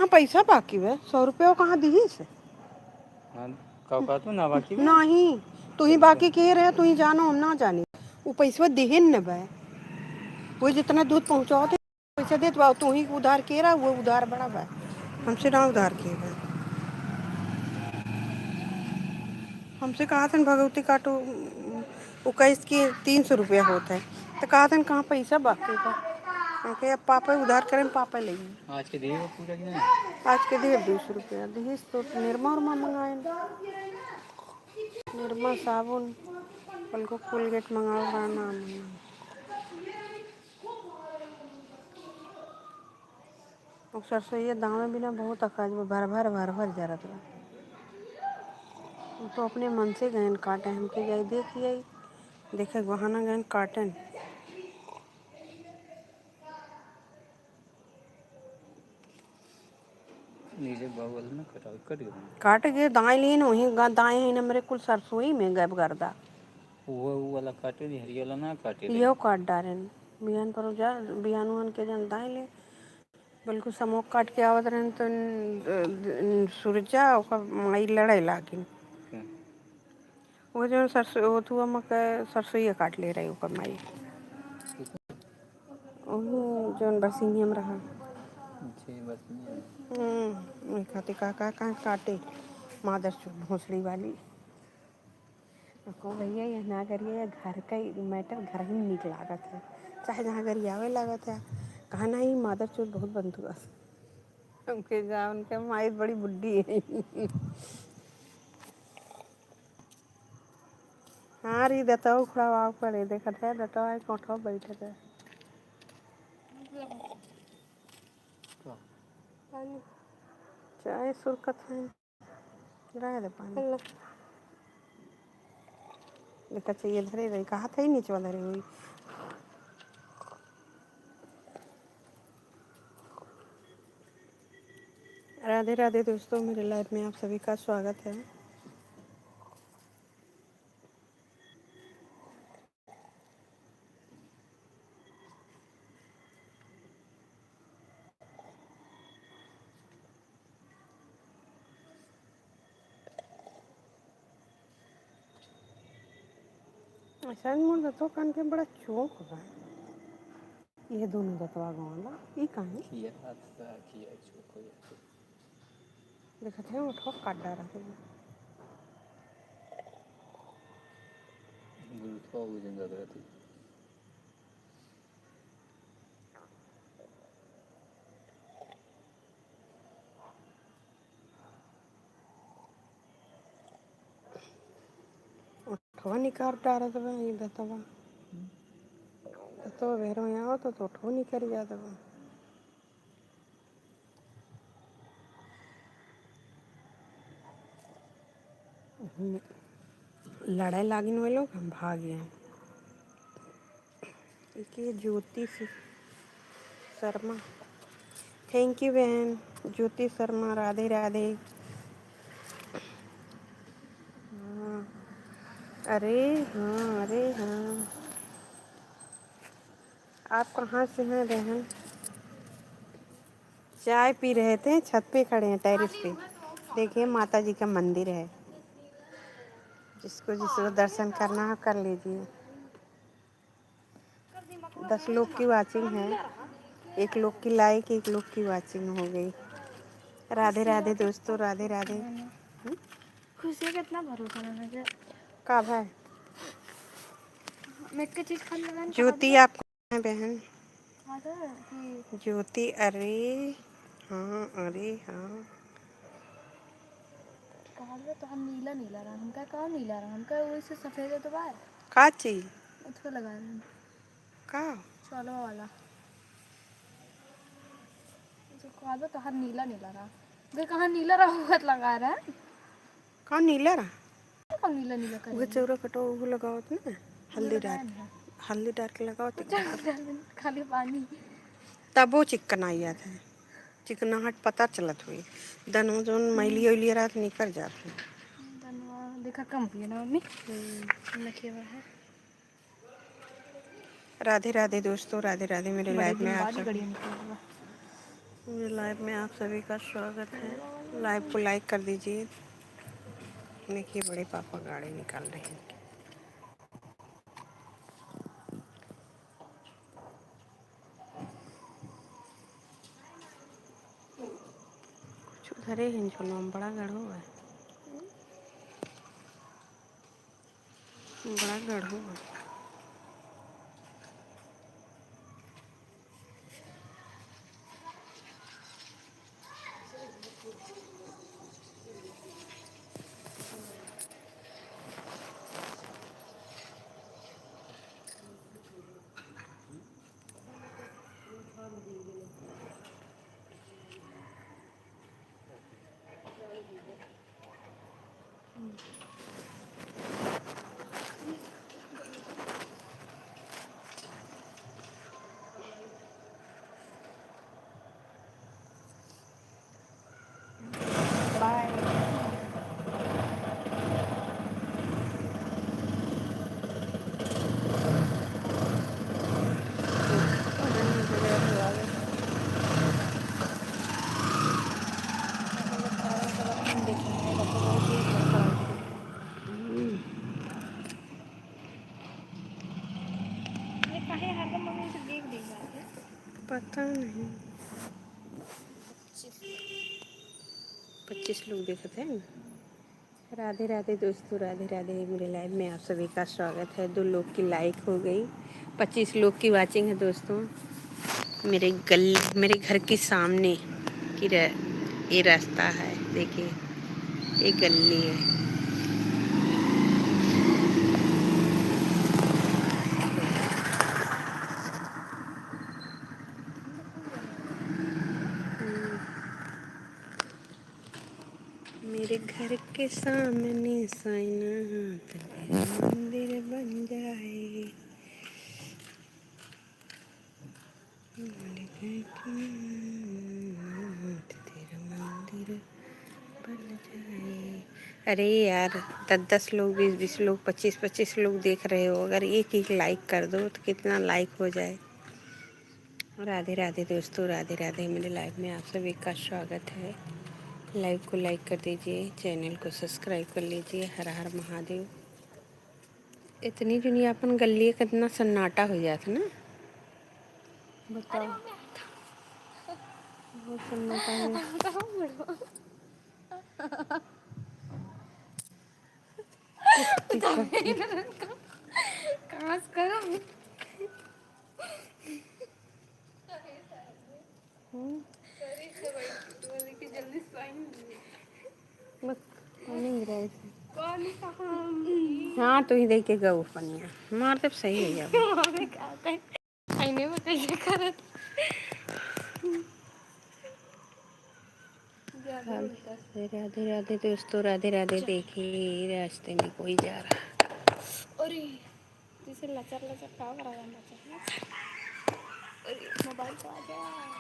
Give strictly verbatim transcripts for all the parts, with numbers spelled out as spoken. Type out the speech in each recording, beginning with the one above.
हाँ, पैसा बाकी बा, सौ रुपया कहाँ दिहिस? हाँ, का कहत हूँ ना बाकी बा? नहीं, तू ही बाकी किहे रहे, तू ही जानो, हम ना जानी। उ पैसवा दिहिन न बा, वो जितना दूध पहुँचावत है, पैसा देत बा, तू ही उधार किहे रहा, वो उधार बड़ा बा, हमसे ना उधार किहे बा। हमसे कहत हन भगवती काटो, उ कहिस कि तीन सौ रुपया होत है, तो कहत हन कहाँ पैसा बाकी बा, हमके अब पापा उधार करें, पापा लेंगे। आज के देव पूजा की ना? आज के देव दो सौ रुपया दिहिस तो निरमा उरमा मंगाए, निरमा, साबुन, बल्कि कोलगेट मंगाओ, बड़ा नाम है। और सरसोईया दावे बिना बहुत अकाज में भर भर, भर भर जरत बा। उ तो अपने मन से गयन काटे, हमके जाई देख आई, देखे के बहाना गयन काटन। नीचे बाबू वाला ना कटा, कट गया। काट के दाएं लेन, वहीं गा-, दाएं है ना मेरे कुल सरसोई में गैब गर्दा। वो, वो वाला काटे नहीं, हरियाला ना काटे रहे। इहो काट डारेन। बिहान पर जा, बिहान उहान के जन दाएं ले। बल्कि समोक काट के आवत रहन तो न-, न-, सुरजा ओकर माई लड़े लागिन। क्या? वो जौन सरसों, वो थुआ मकई सरसोईया काट ले रही ओकर माई। वही जौन बरसिंगिया में रहा। जी, बरसिंगिया। हम्म, वही खातिर का, का, का काटे, मादर चोद भोसड़ी वाली। को भैया, ये ना करिए, ये घर का ही matter घर ही में नीक लागत है, चाहे जहाँ गरियावे लागत है। कहा ना, ये मादर चोद बहुत बनतुआ। उनके जा, उनके माई बड़ी बुड्ढी है। हाँ रे, दतवा उखड़ावा पड़े, देखत है, दतवा एक ओठवा बैठत है। चाय सुरकत है, रहे दे पानी। देखा चाहिए, धरे रही, कहा था ही नीचवा धरे हुई। राधे राधे दोस्तों, मेरे live में आप सभी का स्वागत है। ऐसा मोर दतवा कान के बड़ा चौक बा। ये दोनों दतवा गवा बा। ई काहे? खिया हाथ का खिया चौक हो जाते। देखत है, ओठवा काट डारा है। गुरुत्वा वजन ज्यादा रहती। ओठवा निकाल डारत बा, ई दतवा। दतवा बेरो में आवत तो ओठवा निकल जात बा। हम्म, लड़ाई लागिन वे लोग, हम भाग गए। के ज्योति स-, शर्मा, thank you बहन ज्योति शर्मा, राधे राधे। हाँ, अरे हाँ, अरे हाँ। आप कहाँ से हैं बहन? चाय पी रहे थे, छत पे खड़े हैं, terrace पे। देखिए, माता जी का मंदिर है, जिसको जिसको दर्शन करना हो, कर लीजिए। दस लोग की watching है, एक लोग की like, एक लोग की watching हो गई। राधे राधे दोस्तों, राधे राधे। हम्म? खुशी के इतना भरोसा ना है। का भाई? मैं एक चीज खाली लगाने ज्योति, आप कहाँ है बहन? ज्योति, अरे हाँ, अरे हाँ। कहा तो हम नीला नीला रहा, हमका का नीला रहा, हमका वैसे सफेद तो बार। का चीज? उसको लगा रहे हैं। का? चलो वाला। जो कहा तो हर नीला नीला रहा। जो कहाँ नीला रहा, वो लगा रहा है। का नीला रहा? का नीला नीला कर वो रही है? चौरा कटो, वो लगावत ना, हल्दी डाल, हल्दी डाल के लगावत। खाली पानी। तबो चिकनाई जात है, चिकनाहट पता चलत हुई। दनवा जौन मैली ओइली रात निकर जात है। दनवा देखा कम पिए ना मम्मी। हम्म। नकिया है। राधे राधे दोस्तों, राधे राधे मेरे live में आप सब। मेरे लाइव में आप सभी का स्वागत है। लाइव को लाइक कर दीजिए। देखिए, बड़े पापा गाड़ी निकाल रहे हैं। कुछ उधरे हैं, झोलवा में बड़ा गढ़ो है, बड़ा गढ़ो है। पता नहीं। पच्चीस लोग देखत हैं। राधे राधे दोस्तों, राधे राधे। मेरे लाइव में आप सभी का स्वागत है। दो लोग की लाइक हो गई, पच्चीस लोग की वाचिंग है दोस्तों। मेरे गल मेरे घर के सामने की र, ये रास्ता है, देखिए, ये गली है। मेरे घर के सामने साईनाथ मंदिर बन जाए। मेरे घर के सामने तेरा मंदिर बन जाए। अरे यार, दस दस लोग, बीस बीस लोग, पच्चीस पच्चीस लोग देख रहे हो, अगर एक एक लाइक कर दो तो कितना लाइक हो जाए। राधे राधे दोस्तों, राधे राधे। मेरे लाइव में आप सभी का स्वागत है। लाइव को लाइक कर दीजिए, चैनल को सब्सक्राइब कर लीजिए। हर हर महादेव। इतनी दुनिया अपन गली, कितना सन्नाटा हो जात ना। बताओ, बहुत सन्नाटा है। कांच करो। हम्म। बस, पानी गिराए थे। हाँ, तू ही देख के गऊ पनिया। मार तब सही हो जाओ। आईने में कैसे करत? राधे राधे दोस्तों, राधे राधे। देखिए, रास्ते में कोई जा रहा। अरे, जैसे लचर लचर का करा जाता है। अरे, मोबाइल तो आ गया।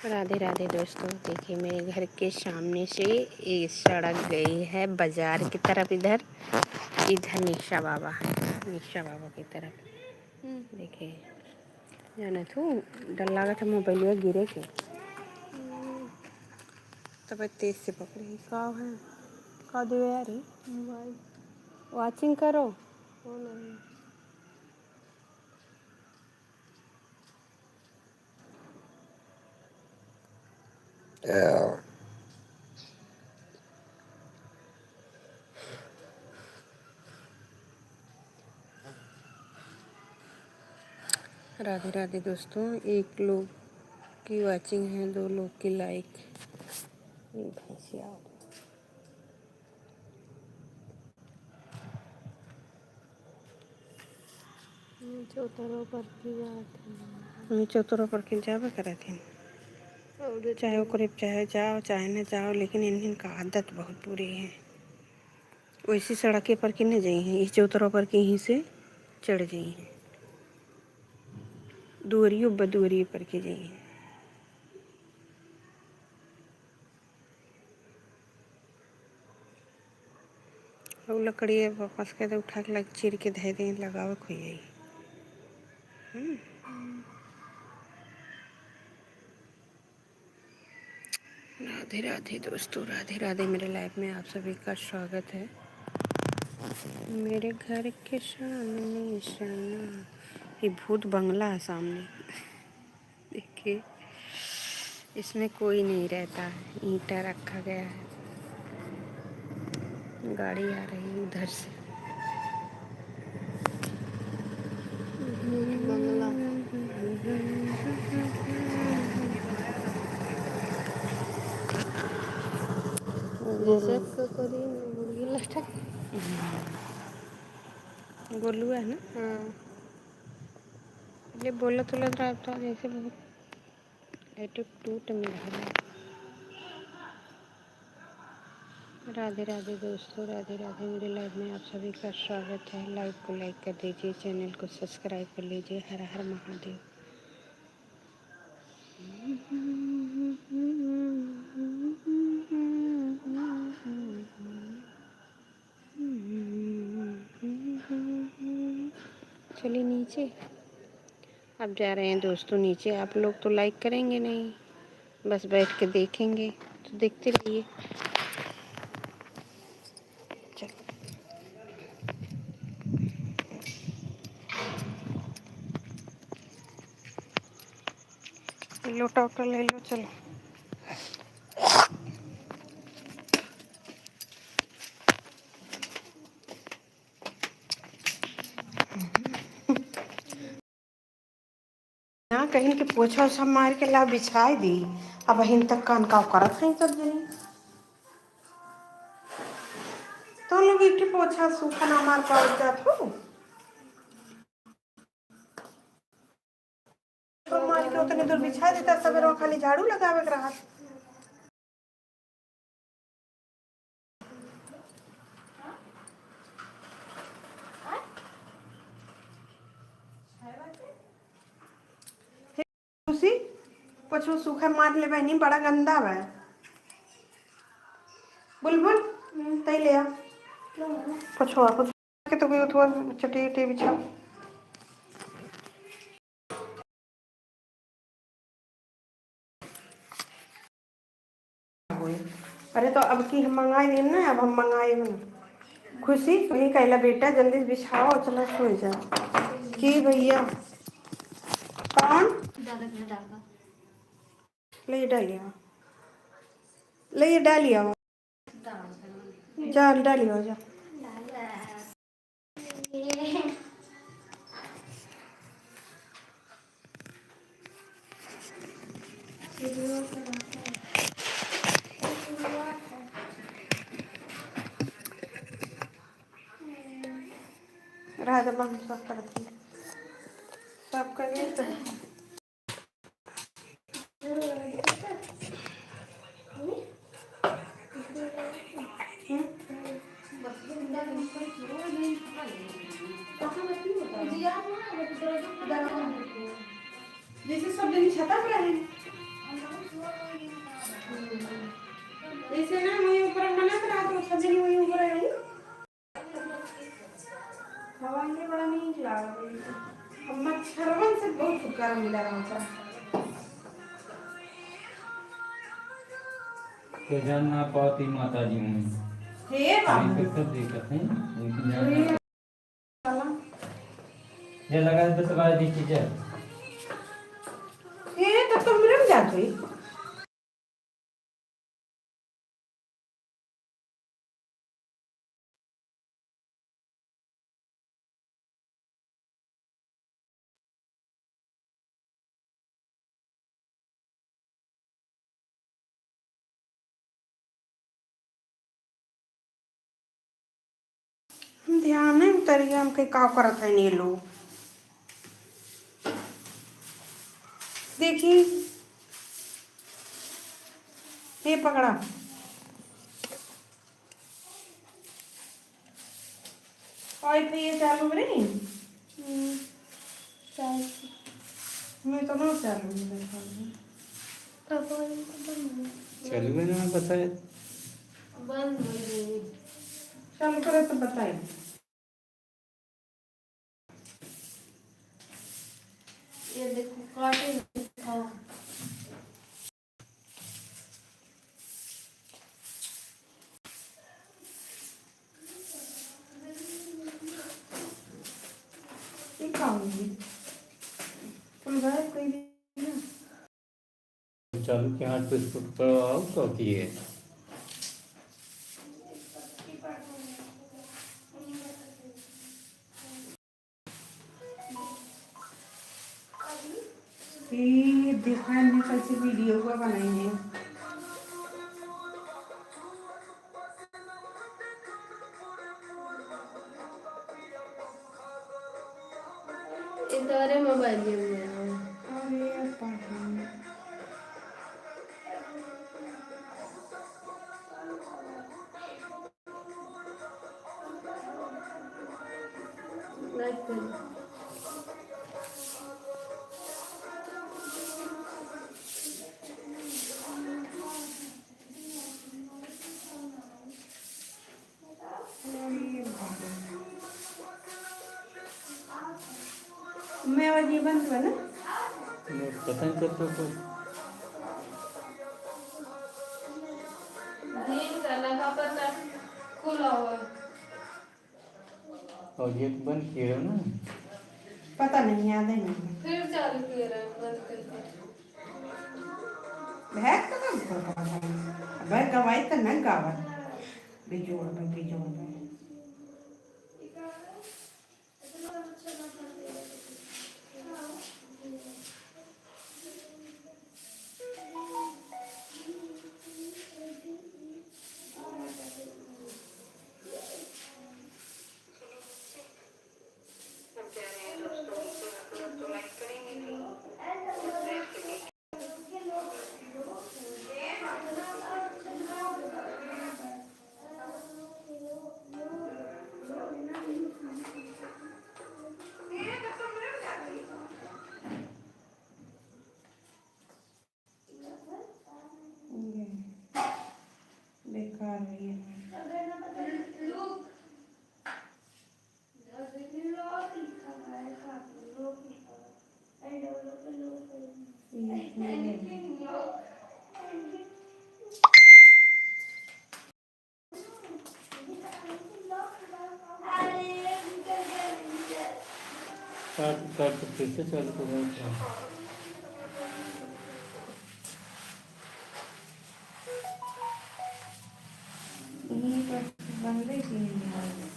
राधे राधे दोस्तों, देखिए, मेरे घर के सामने से ये सड़क गई है बाजार की तरफ। इधर, इधर निशा बाबा, निशा बाबा की तरफ। हम्म। देखिए, जाना तू, डर लागत है मोबाइलिया गिरे के। हम्म। तब तेज से पकड़ी। का है? का देवे यार? मोबाइल। वाचिंग करो। हो नहीं। राधे राधे दोस्तों, एक लोग की वाचिंग है, दो लोग की लाइक। ये भैंसिया। चौतरो पर की जात है। चौतरो पर की जाबे करत है। चाहे ओकरे, चाहे जाओ, चाहे न जाओ, लेकिन इन्हन का आदत बहुत बुरी है। वैसी सड़के पर के न जइहैं, ई चौतरा पर के यहीं से चढ़ जइहैं, दुअरियो बदुअरियो पर के जइहैं। और लकड़िया वापस के दे, उठा के लग, चीर के धै दे, लगावे के होई जाई। हम्म। राधे राधे दोस्तों, राधे राधे। मेरे लाइव में आप सभी का स्वागत है। मेरे घर के सामने निशाना, ये भूत बंगला है सामने। देखिए, इसमें कोई नहीं रहता है, ईंटा रखा गया है। गाड़ी आ रही है उधर से। बंगला। जैसे ककरी मुर्गी लटक। गोलुआ है ना? हाँ। ये बोलत उलत रहा तो जैसे बहुत attitude में रहा। राधे राधे दोस्तों, राधे राधे। मेरे लाइव में आप सभी का स्वागत है। लाइव को लाइक कर दीजिए, चैनल को सब्सक्राइब कर लीजिए। हर हर महादेव। चलिए नीचे, अब जा रहे हैं दोस्तों नीचे। आप लोग तो लाइक करेंगे नहीं, बस बैठ के देखेंगे, तो देखते रहिए। चलो, ये लोटा वोटा ले लो, चलो। ना कहीं के पोछा ओछा मार के ला बिछाई दी। अब हिन तक कान का करत हैं सब जनी। तो लोग एक ठे पोछा सूखा ना मार पावत जात हो। तो मार के उतने दूर बिछा देता, सबेरे खाली झाड़ू लगावे के रहत। खुशी, पोछो सूखा मार ले बहनी, बड़ा गंदा बा। बुलबुल, तई ले आ। पोछो, पोछो के तो कोई उठवा चटी उटी बिछा। अरे तो अब की हम मंगाई देम ना, अब हम मंगाई ना। खुशी, तू ही कहला बेटा, जल्दी से बिछाओ, चला सो जा। जी भैया, कौन? दादा के डाल दो। ले डालिया, ले ये डालिया, जा डालिया, जा। राधा बहन सब करती है, सब करिए तो। जैसे सब दिन छता पर रहे। जैसे ना वही ऊपर मना करा तो सब दिन वही ऊपर रहे। हवा ये बड़ा नीक लागल है। अब मच्छरवन से बहुत छुटकारा मिला रहल बा। तो जान ना पाती माता जी हुई। हे बाबू। ये तो सब देखत हैं, लेकिन जान ना ये साला। ये लगा दे तो बाय दी चीजें। हे तो कमरे में जात हुई। हम ध्यान नहीं उतरिया, हम कहीं का करत है ये लोग। देखी, ये पकड़ा। और फिर ये चालू करें? हम्म, चालू। मैं तो ना चालू नहीं कर पाऊंगी। पापा, इनको बंद हो। चालू है ना, बताए। बंद हो गई। चालू करे तो बताए। ये देखो, काटे नहीं। हाँ। ये का होगी? फुल गायब कर दी ना। चालू के हाथ पे स्कूटर पर आओ तो की है। ई देखा हमने कैसे वीडियो को बनाई है। इधरे मोबाइल में है। अरे पता नहीं। लाइक कर। मैं आवाज ये बंद हुआ ना? मैं पता नहीं कब तक हो। दिन का लगा पता खुला हुआ। और ये तो बंद किए रहो ना। पता नहीं, याद ही नहीं। फिर चालू किए रहे, बंद करके। है तो कब तक पता नहीं। अब गवाई तो न गावा। बिजोड़ में, बिजोड़ में। ये बेकार है ये। काट, काट के फिर से चालू करो। ये तो बंदे की नहीं है।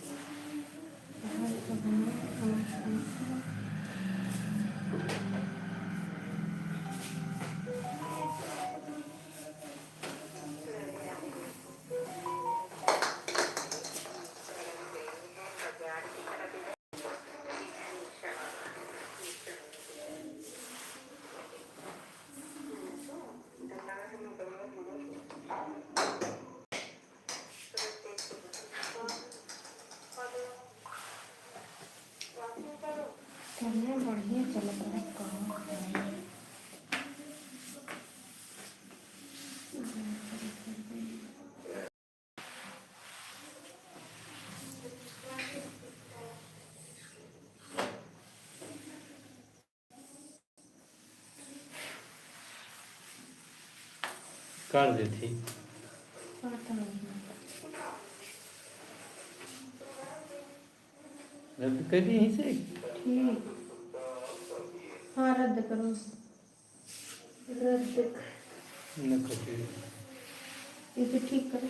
बढ़िया चलत रहा, कहाँ है? कर देती। रद्द कर दी यहीं से? ठीक। हाँ, रद्द करो। रद्द। न कटे। इसे ठीक करो।